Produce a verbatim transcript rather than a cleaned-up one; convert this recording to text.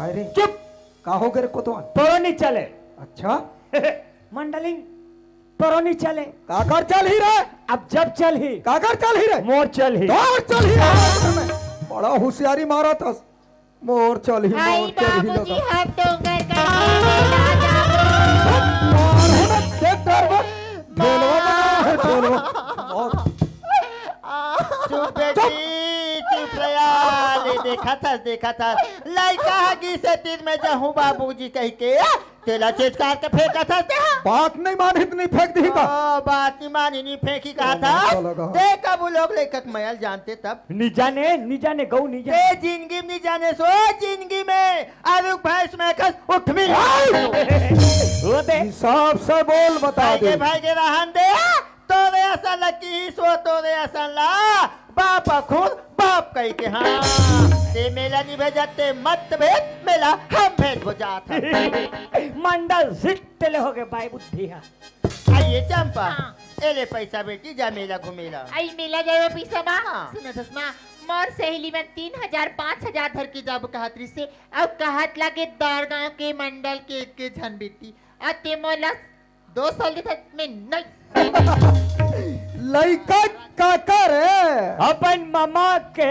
अरे, चुप। का हो गे रे कोतवाल? तोरो नी चले। अच्छा। मंडलिंग, तोरो नी चले। काकर चलही रे? अब जब चलही। काकर चलही रे? मोर चलही। तोर चलही। बड़ा होशियारी मारत हस। मोर चलही, आई मोर चलही बाबूजी, लगा। हम डोंगर का ढेला जाबो। मार हो ना, देख डर मत। ढेलवा बना है, ढेलवा। चुप बेटी, चुप रे यार। ले देखत हस, देखत हस। लइका ह गिसे तीर में जाहूं बाबूजी कहिके, तेला चेचकार के फेंकत हस ते हा। बात नहीं मानही त नहीं फेंक दिही का? ओ, बात नहीं मानही, नहीं फेंकही कहत हस। चलो, चलो, चलो। ते कब उ लोग लइका के मया ल जानते तब? नी जाने, नी जाने, गऊ नी जाने। ते जिंदगी में नी जानेस ओ, जिंदगी में। अरुग भैंस में कस उठमी। ओ दे। हिसाब से बोल, बता भाई दे। के, भाई के रहन दे। तोरे असन ला किहिस ओ, तोरे असन ला। बाप अखुन बाप कहिके, हाँ। ते मेला नी भेजत, ते मत भेज, मेला हम भेजबो जात हन। मंडल सिट ले हो गे बाई बुद्धि हा। आइए चंपा, हाँ। ए ले पैसा बेटी, जा मेला घूमेला। आई मेला जाए पैसा बा? हाँ। सुनत हस ना, मोर सहेली मन तीन हजार, पाँच हजार धर के जाबो कहत रिसे, अउ कहत लागे दार गांव के मंडल के एक, के झन बेटी, अउ ते मोला दो साल देथे, मैं नहीं। लइका काकर हे? अपन ममा के।